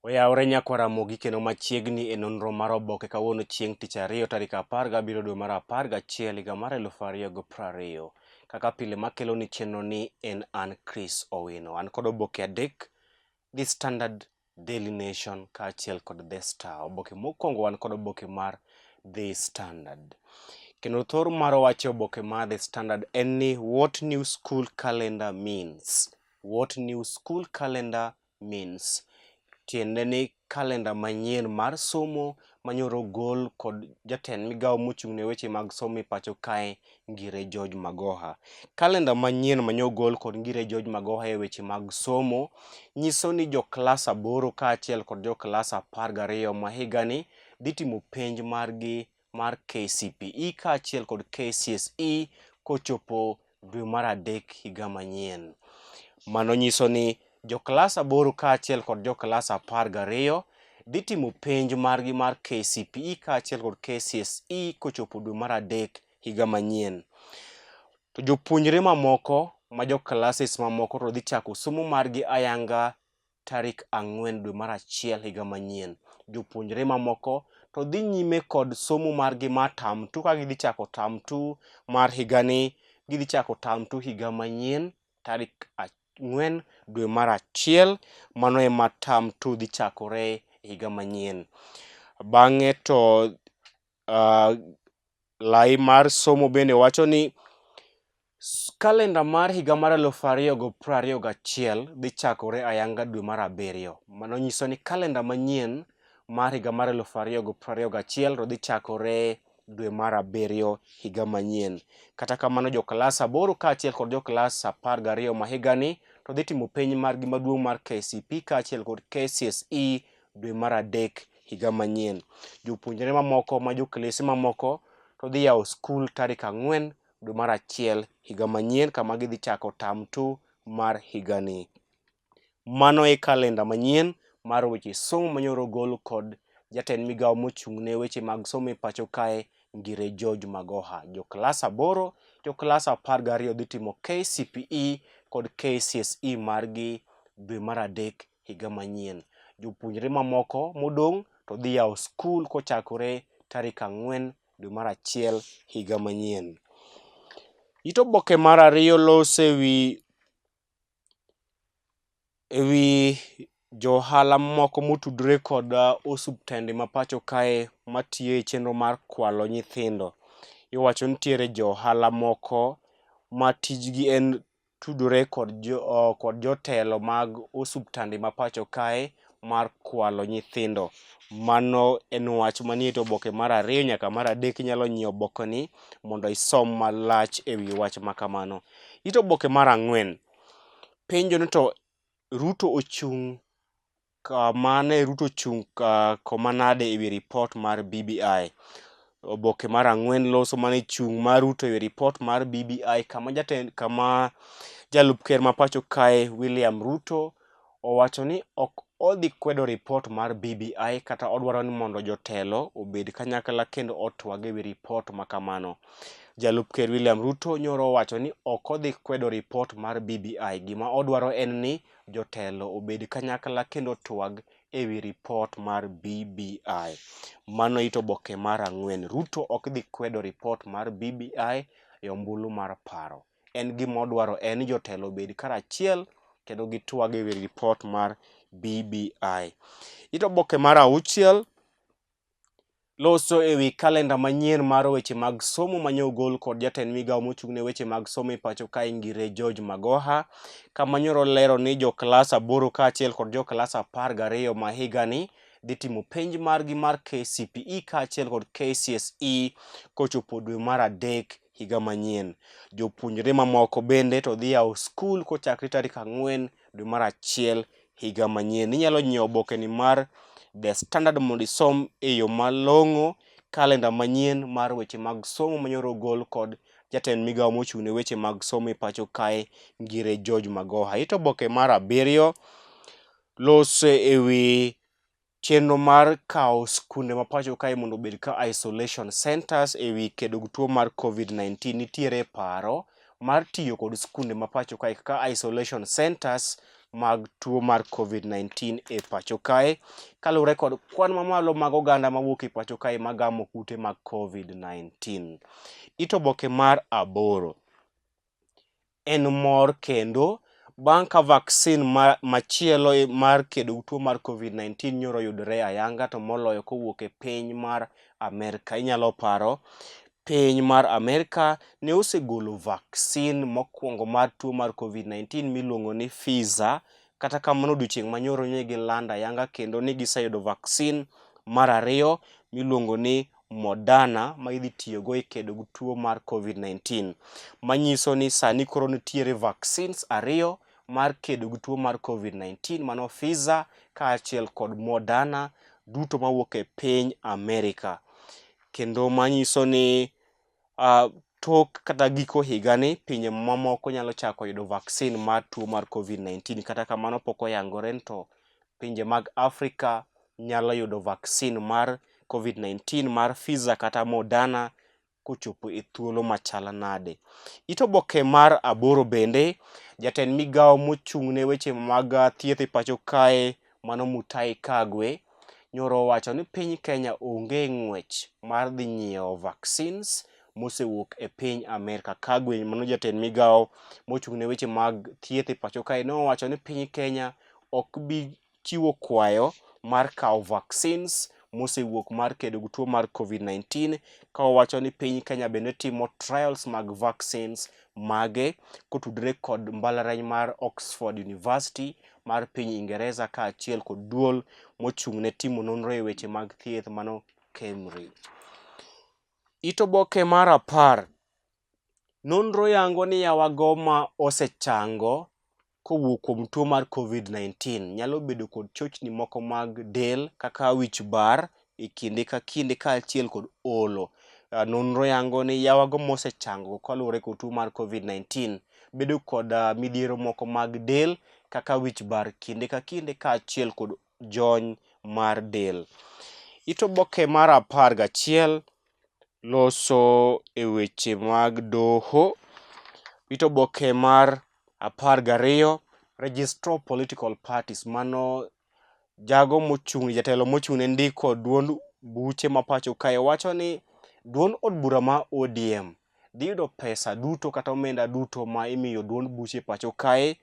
Oyawore nyakwa Ramogi kendo machiegni e nonro mar oboke kawuono chieng' tich ariyo tarik 17 dwe mar 11 higa mar 2020. Kaka pile makelo ni chenro ni en an Chris Owino. An kod oboke adek, The Standard, Daily Nation kaachiel kod The Star. Oboke mokwongo wan kod oboke mar The Standard. Kendo thor mar wach e oboke mar The Standard en ni what new school calendar means. What new school calendar means. Tiende ni kalenda manyien mar somo manyoro gol kod jatend migawo mochung' ne weche mag somo e pacho kae Ngire George Magoha. Kalenda manyien manyo gol kod Ngire George Magoha e weche mag somo nyiso ni jo klas 8 kaachiel kod jo klas 12 ma higani dhi timo penj margi mar KCPE kaachiel kod KCSE kochopo dwe mar adek higa manyien. Mano nyiso ni jo klas 8 kaachiel kod jo klas 12 dhi timo penj margi mar KCPE kaachiel kod KCSE kochopo dwe mar adek higa manyien. To jopuonjre mamoko ma jo klases mamoko to dhi chako somo margi ayanga tarik 4 dwe mar 1 higa manyien. Jopuonjre mamoko to dhi nyime kod somo margi mar term 2 ka gidhi chako term 2 mar higani, gidhi chako term 2 higa manyien tarik 4 dwe mar 1, mano ema term 2 dhi chakore higa manyien. Bang'e to lai mar somo bende wacho ni kalenda mar higa mar 2021 dhi chakore ayanga dwe mar 7. Mano nyiso ni kalenda manyien mar higa mar 2021 to dhi chakore dwe mar 7 higa manyien. Kata kamano jo klas 8 kaachiel kod jo klas 12 ma higani to dhi timo penj margi maduong' mar KCPE kaachiel kod KCSE dwe mar 3 higa manyien. Jopuonjre mamoko ma joklese mamoko to dhi yawo skul tarik 4 dwe mar 1 higa manyien kama gidhi chako term 2 mar higani. Mano e kalenda manyien mar weche somo manyoro gol kod jatend migawo mochung' ne weche mag somo e pacho kae Ngire George Magoha. Jo klas 8, jo klas 12 dhi timo KCPE kod KCSE margi dwe mar 3 higa manyien. Jopuonjre mamoko modong' to dhi yawo skul kochakore tarik 4 dwe mar 1 higa manyien. It oboke mar 2 loso e wi johala moko motudore kod osuptende ma pacho kae matiyo e chenro mar kwalo nyithindo. Iwacho ni nitiere johala moko ma tijgi en tudore kod jotelo mag osuptande ma pacho kae mar kwalo nyithindo. Mano en wach manie to oboke mar 2 nyaka mar 3 inyalo nyiewo obokeni mondo isom malach e wi wach ma kamano. It oboke mar 4 penjo ni to Ruto ochung' kamane Ruto ochung' koma nade e wi ripot mar BBI. Oboke mar 4 loso mana chung' mar Ruto e wi ripot mar BBI kama jatend kama jalup ker ma pacho kae William Ruto owacho ni ok odhi kwedo ripot mar BBI kata odwaro ni mondo jotelo obed kanyakla kendo otwag e wi ripot ma kamano. Jalup ker William Ruto nyoro owacho ni ok odhi kwedo ripot mar BBI. Gima odwaro en ni jotelo obed kanyakla kendo twag e wi ripot mar BBI. Mano it oboke mar 4. Ruto ok dhi kwedo ripot mar BBI e ombulu mar paro. En gima odwaro en ni jotelo obed karachiel kendo gitwag e wi ripot mar BBI. It oboke mar 6 loso e wi kalenda manyien mar weche mag somo manye ogol kod jatend migawo mochung' ne weche mag somo e pacho kae Ngire George Magoha kama nyoro lero ni jo klas 8 kaachiel kod jo klas 12 ma higani dhi timo penj margi mar KCPE kaachiel kod KCSE kochopo dwe mar 3 higa manyien. Jopuonjre mamoko bende to dhi yawo skul kochakre tarik 4 dwe mar 1 higa manyien. Inyalo nyiewo obokeni mar The Standard mondo isom e yo malong'o kalenda manyien mar weche mag somo manyoro ogol kod jatend migawo mochung' ne weche mag somo e pacho kae Ngire George Magoha. It oboke mar 7 loso e wi chenro mar kawo skunde ma pacho kae mondo obed ka isolation centers e wi kedo gi tuo mar COVID-19. Nitiere paro mar tiyo kod skunde ma pacho kae kaka isolation centers mag tuo mar COVID-19 e pacho kae kaluwore kod kwan mamalo mag oganda mawuok e pacho kae magamo kute mag COVID-19. It oboke mar aboro en mor kendo bang' ka vaccine machielo mar kedo gi tuo mar COVID-19 nyoro oyudore ayanga to moloyo kowuok e piny mar Amerka. Inyalo paro piny mar Amerka ne osegolo vaccine mokwongo mar tuo mar COVID-19 miluongo ni Pfizer. Kata kamano odiochieng' manyoro ne gilando ayanga kendo ni giseyudo vaccine mar ariyo miluongo ni Moderna ma idhi tiyogo e kedo gi tuo mar COVID-19. Manyiso ni sani koro nitiere vaccines ariyo mar kedo gi tuo mar COVID-19 mano Pfizer kaachiel kod Moderna duto mawuok e piny Amerika. Kendo manyiso ni tok kata giko higani pinje mamoko nyalo chako yudo vaccine mar tuo mar COVID-19. Kata kamano pok oyangore ni to pinje mag Afrika nyalo yudo vaccine mar COVID-19 mar Pfizer kata Moderna kochopo e thuolo machal nade. It oboke mar aboro bende, jatend migawo mochung' ne weche mag thieth e pacho kae mano Mutahi Kagwe nyoro owacho ni piny Kenya onge ng'wech mar dhi nyiewo vaccines mosewuok e piny Amerka. Kagwe mano jatend migawo mochung' ne weche mag thieth e pacho kae nowacho ni piny Kenya ok bi chiwo kwayo mar kawo vaccines mosewuok mar kedo gi tuo mar COVID-19 ka owacho ni piny Kenya bende timo trials mag vaccines mage kotudore kod mbalariany mar Oxford University mar piny Ingereza kaachiel kod duol mochung' ne timo nonro e weche mag thieth mano KEMRI. It oboke mar 10. Nonro yango ni yawago ma osechango kowuok kuom tuo mar COVID-19 nyalo bedo kod chochni moko mag del kaka wich bar e kinde ka kinde kaachiel kod olo. Nonro yango ni yawago mosechango kaluwore kod tuo mar COVID-19 bedo kod midhiero moko mag del kaka wich bar kinde ka kinde kaachiel kod jony mar del. It oboke mar 11 loso e weche mag doho. It oboke mar 12 Registrar of Political Parties mano jago mochung' jatelo mochung' ne ndiko duond buche ma pacho kae wacho ni duond od bura ma ODM dhi yudo pesa duto kata omenda duto ma imiyo duond buche pacho kae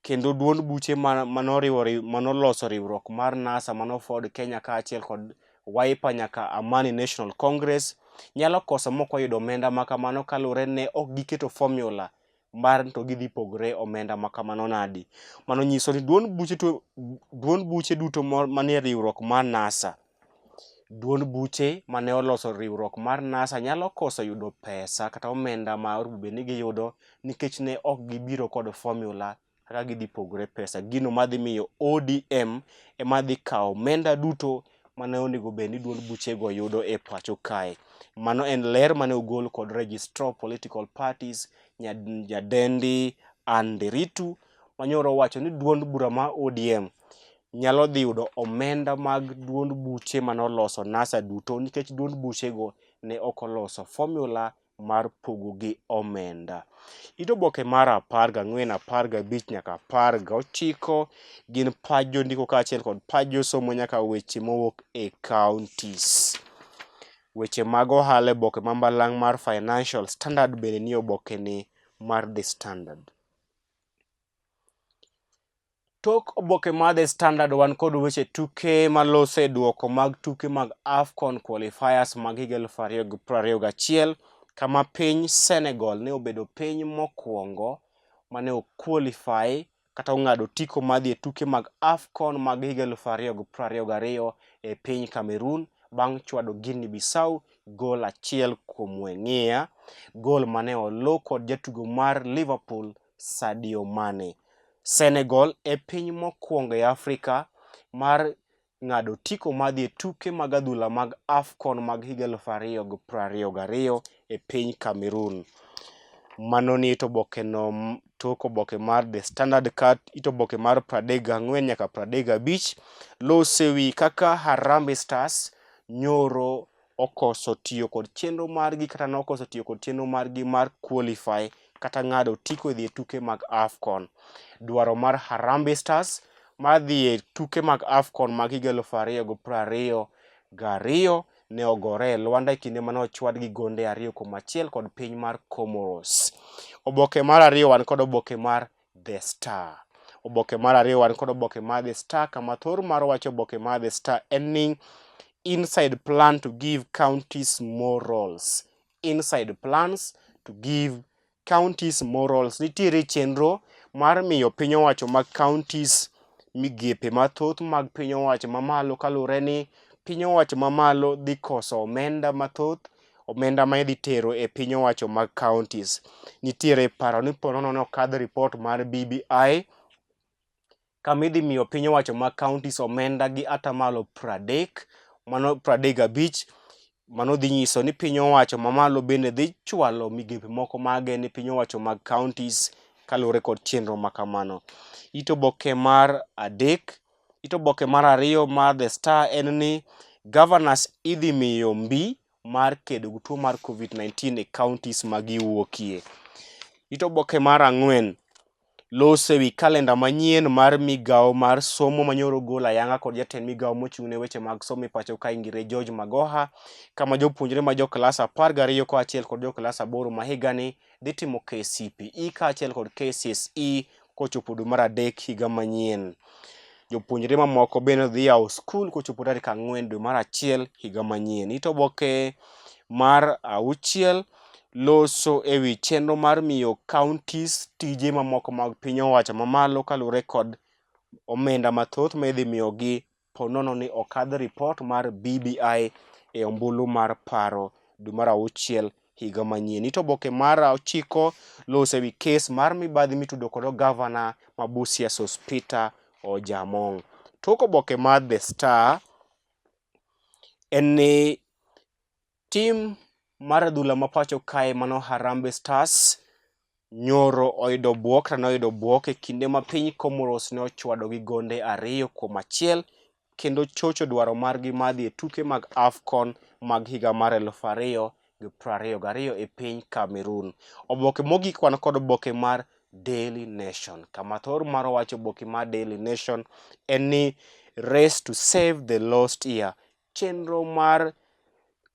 kendo duond buche manoloso riwruok mar NASA mano Ford Kenya kaachiel kod Wiper nyaka Amani National Congress nyalo koso mok oyudo omenda ma kamano kaluwore ne ok giketo formula mar to gidhi pogore omenda ma kamano nadi. Mano nyiso ni duond buche duto manie riwruok mar NASA, duond buche mane oloso riwruok mar NASA nyalo koso yudo pesa kata omenda ma onego bed ni giyudo nikech ne ok gibiro kod formula kaka gidhi pogore pesa. Gino madhi miyo ODM ema dhi kawo omenda duto mane onego bed ni duond buchego yudo e pacho kae. Mano en ler mane ogol kod Registrar of Political Parties Nyadendi Ann Nderitu manyoro owacho ni duond bura ma ODM nyalo dhi yudo omenda mag duond buche mane oloso NASA duto nikech duond buchego ne ok oloso formula mar pogo gi omenda. It oboke mar 14, 15 nyaka 19 gin pach jondiko kaachiel kod pach josomo nyaka weche mowuok e counties. Weche mag ohala e oboke ma mbalang' mar Financial Standard bende nie oboke ni mar The Standard. Tok oboke mar The Standard wan kod weche tuke maloso e duoko mag tuke mag AFCON qualifiers mag higa 2021 kama piny Senegal ne obedo piny mokwongo mane o qualify kata ong'ado otiko mar dhi e tuke mag AFCON mag higa 2022 e piny Cameroon bang' chwado Guinea Bissau gol achiel kuom weng'iya, gol mane olu kod jatugo mar Liverpool Sadio Mane. Senegal e piny mokwongo e Afrika mar ng'ado otiko mar dhi e tuke mag adhula mag AFCON mag higa 2022 e piny Cameroon. Mano ni it oboke no tok oboke mar The Standard ka it oboke mar 34 nyaka 35 lose wi kaka Harambee Stars nyoro okoso tiyo kod chenro margi kata nokoso tiyo kod chenro margi mar qualify kata ng'ado otiko e dhi e tuke mag AFCON. Dwaro mar Harambee Stars mar dhi e tuke mag AFCON mag higa 2022 ne ogore e lwanda e kinde mane ochwadgi gonde 2-1 kod piny mar Comoros. Oboke mar ariyo wan kod oboke mar The Star. Oboke mar ariyo wan kod oboke mar The Star kama thor mar wacho oboke mar The Star en ni inside plan to give counties more roles. Inside plans to give counties more roles. Nitiere chenro mar miyo piny owacho mag counties migepe mathoth mag piny owacho mamalo kaluwore ni piny owacho mamalo dhi koso omenda mathoth omenda ma idhi tero e piny owacho mag counties. Nitiere paro ni ponono ne okadh ripot mar BBI kama idhi miyo piny owacho mag counties omenda gi atamalo 30, mano 35. Mano dhi nyiso ni piny owacho mamalo bende dhi chwalo migepe moko mage ne piny owacho mag counties kaluwore kod chenro ma kamano. It oboke mar adek, it oboke mar ariyo mar The Star en ni governors idhi miyo mbi mar kedo gi tuo mar COVID-19 e counties ma giwuokie. It oboke mar ang'wen loso ewi kalenda manyien mar migawo mar somo manyoro ogol ayanga kod jatend migawo mochung' ne weche mag somo e pacho ka Ingire George Magoha kama jopuonjre ma jo klas 12 kaachiel kod jo klas 8 ma higani dhi timo KCPE kaachiel kod KCSE kochopo dwe mar adek higa manyien. Jopuonjre mamoko bende dhi yawo skul kochopo tarik 4 dwe mar achiel higa manyien. It oboke mar auchiel loso e wi chenro mar miyo counties tije mamoko mag piny owacho mamalo kaluwore kod omenda mathoth ma idhi miyogi ponono ni okadh ripot mar BBI e ombulu mar paro dwe mar auchiel higa manyien. It oboke mar ochiko loso e wi kes mar mibadhi mitudo kod gavana ma Busia Sospeter Ojamong. Tok oboke mar The Star en ni Tim mar adhula ma pacho kae mano Harambee Stars nyoro oyudo buok to noyudo buok e kinde ma piny Comoros ne ochwado gi gonde 2-1 kendo chocho dwaro margi mar dhi e tuke mag AFCON mag higa mar 2022 e piny Cameroon. Oboke mogik wan kod oboke mar Daily Nation. Kama thor mar wacho oboke mar Daily Nation en ni race to save the lost year. Chenro mar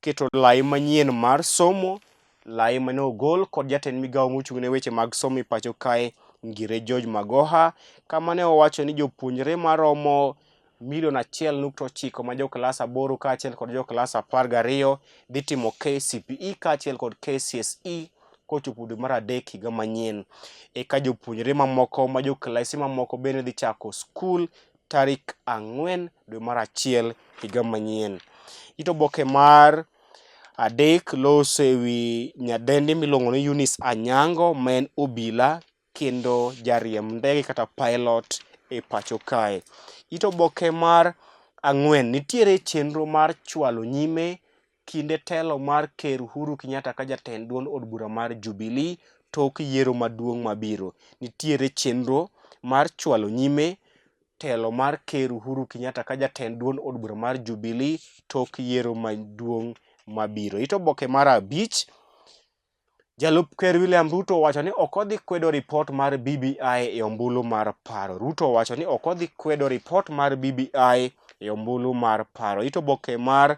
keto lai manyien mar somo, lai mane ogol kod jatend migawo mochung' ne weche mag somo e pacho kae Ngire George Magoha, kama ne owacho ni jopuonjre maromo milion 1.9 ma jo klas 8 kaachiel kod jo klas 12 dhi timo KCPE kaachiel kod KCSE kochopo dwe mar adek higa manyien. Eka jopuonjre mamoko ma jo klase mamoko bende dhi chako skul tarik 4 dwe mar achiel higa manyien. It oboke mar adek loso e wi nyadendi miluongo ni Eunice Anyango ma en obila kendo jariemb ndege kata pilot e pacho kae. It oboke mar ang'wen nitiere chenro mar chwalo nyime kinde telo mar Ker Uhuru Kenyatta ka jatend duond od bura mar Jubilee tok yiero maduong' mabiro. Nitiere chenro mar chwalo nyime telo mar Ker Uhuru Kenyatta ka jatend duond od bura mar Jubilee tok yiero maduong' mabiro. It oboke mar abich, Jalup Ker William Ruto owacho ni ok odhi kwedo ripot mar BBI e ombulu mar paro. Ruto owacho ni ok odhi kwedo ripot mar BBI e ombulu mar paro. It oboke mar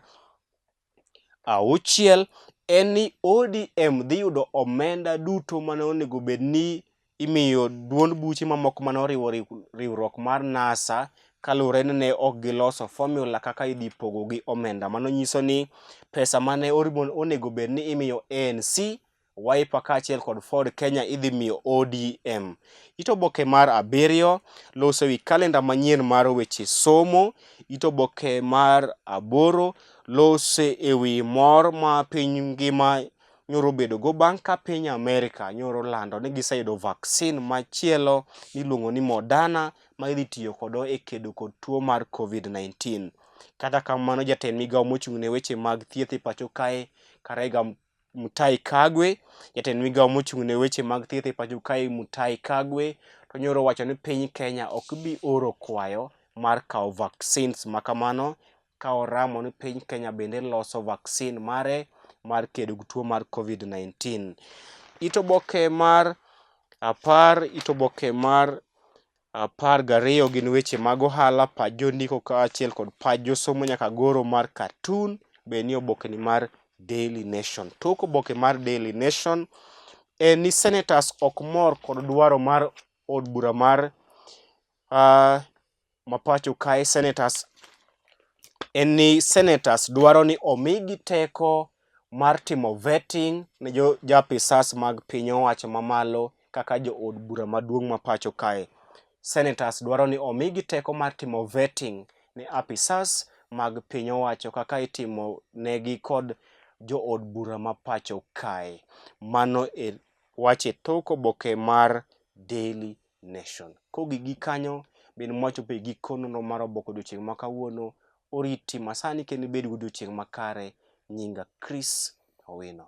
auchiel en ni ODM dhi yudo omenda duto mane onego bed ni imiyo duond buche mamoko mane oriwo riwruok mar NASA kaluwore ni ne ok giloso formula kaka idhi pogo gi omenda. Mano nyiso ni pesa mane onego bed ni imiyo ANC, Wiper kaachiel kod Ford Kenya idhi miyo ODM. It oboke mar abiriyo loso wi kalenda manyien mar weche somo. It oboke mar aboro lose e wi mor ma piny ngima nyoro bedogo bang' ka piny Amerka nyoro lando ni giseyudo vaccine machielo miluongo ni Moderna ma idhi tiyo kodo e kedo kod tuo mar COVID-19. Kata kamano, jatend migawo mochung' ne weche mag thieth e pacho kae Karega Mutahi Kagwe, jatend migawo mochung' ne weche mag thieth e pacho kae Mutahi Kagwe to nyoro wacho ni piny Kenya ok bi oro kwayo mar kawo vaccines ma kamano ka oramo ni piny Kenya bende loso vaccine mare mar kedo gi tuo mar COVID-19. It oboke mar 10, it oboke mar 12 gin weche mag ohala, pach jondiko kaachiel kod pach josomo nyaka goro mar katun be nie obokeni mar Daily Nation. Tok oboke mar Daily Nation en ni senators ok mor kod dwaro mar od bura mar ma pacho kae senators en ni senators dwaro ni omigi teko mar timo vetting ne jo japisas mag piny owacho mamalo kaka jood bura maduong' ma pacho kae. Senators dwaro ni omigi teko mar timo vetting ne apisas mag piny owacho kaka itimo negi kod jood bura ma pacho kae. Mano e wach e tok oboke mar Daily Nation. Kogik gi kanyo, bin mwachopo e giko nonro mar oboke odiochieng' ma kawuono. Oriti masani kendo ibed gi odiochieng' makare. Nyinga Chris Owino.